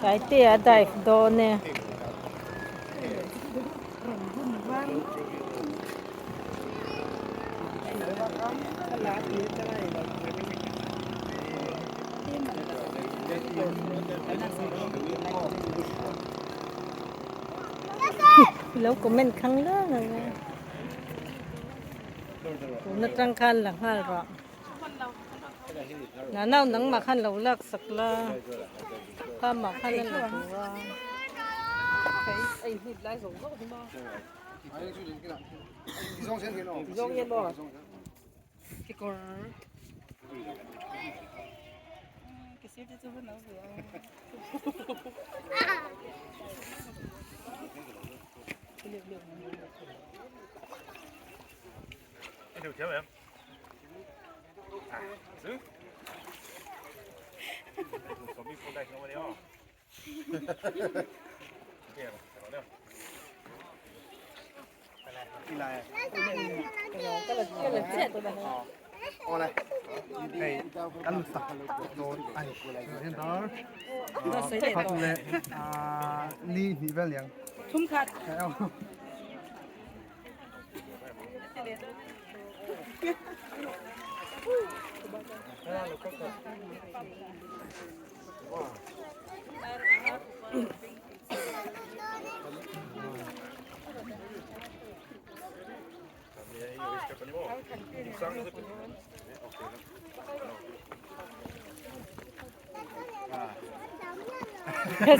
Taitea a dive dawn e. Lo comment khang lâng ang e. Tun atang khan la nghal rawh. Nanau nangmah khan lo lak sak la, Pamah khan a la duh a.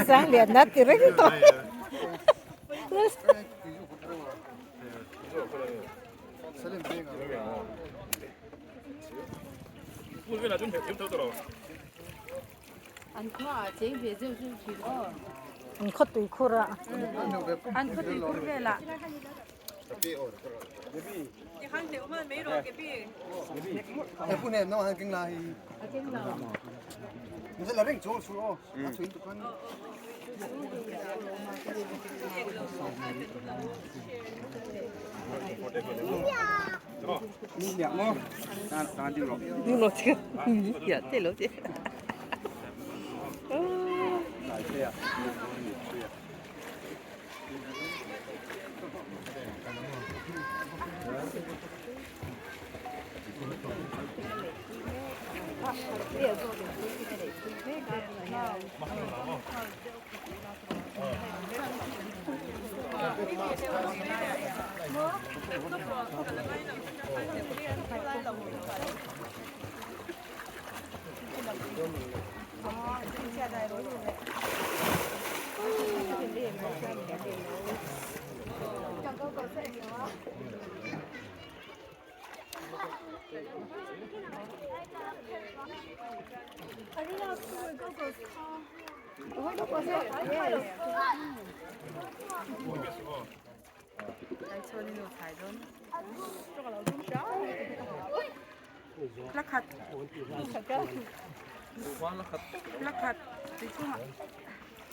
Sang lian na ti reng tawh. An khaw tui khur a. An khaw tui khur velah.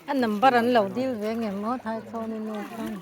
A number an lo dil ve nge maw thai chhawn i nu khan.